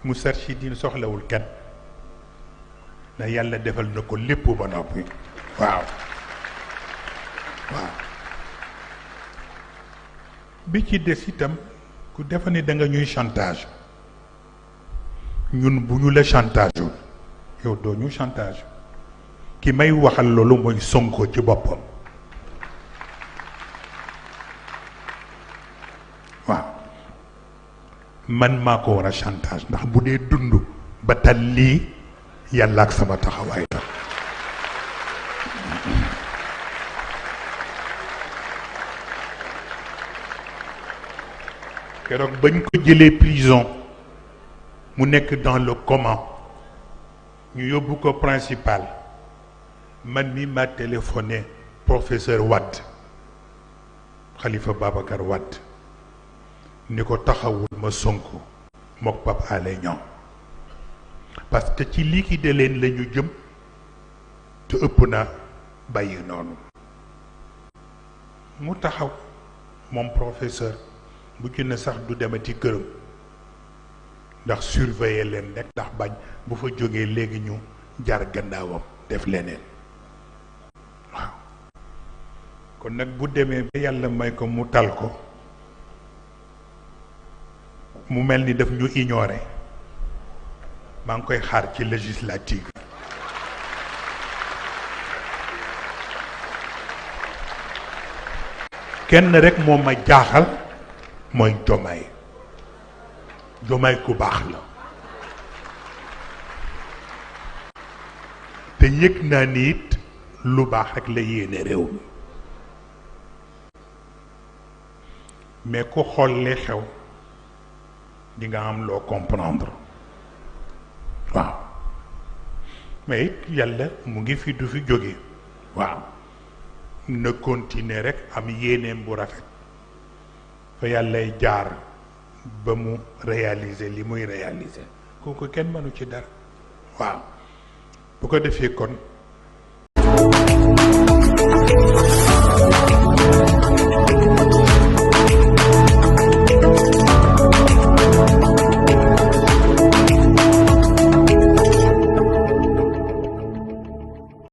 Moustarchidine soxlawul kenn ndax yàlla defal na ko lépp ba noppi. waaw waaw bi ci des itam ku defa ne da nga ñuy chantage ñun bu ñu la chantage yow doo ñu chantage ki may waxal loolu mooy Sonko ci boppam waaw man maa ko war a chantage ndax bu dee dund ba tal lii yàlla ak sama taxawaay tax keroog bañ ko jëlee prison mu nekk dans le coma ñu yóbbu ko principal man mi ma téléphoné professeur Wade Khalifa Babacar Wade ni ko taxawul ma Sonko mook Pape Alé Niang parce que ci liquide leen la ñu jëm te ëpp na bàyyi noonu mu taxaw moom professeur bu ci ne sax du demati këram ndax surveiller leen nekk ndax bañ bu fa jógee léegi ñu jar gannaawam def leneen waaw kon nag bu demee ba yàlla may ko mu tal ko mu mel ni daf ñu ignoré maa ngi koy xaar ci législative kenn rek moo ma jaaxal mooy Jomaay ku baax la te yëg naa ni it lu baax rek la yéene réew mi mais ku xool li xew di nga am loo comprendre waaw mais it yàlla mu ngi fi du fi jóge waaw na continuer rek am yéeneem bu rafet fa yàllay jaar ba mu réaliser li muy réaliser kooku kenn mënu ci dara waaw bu ko defee kon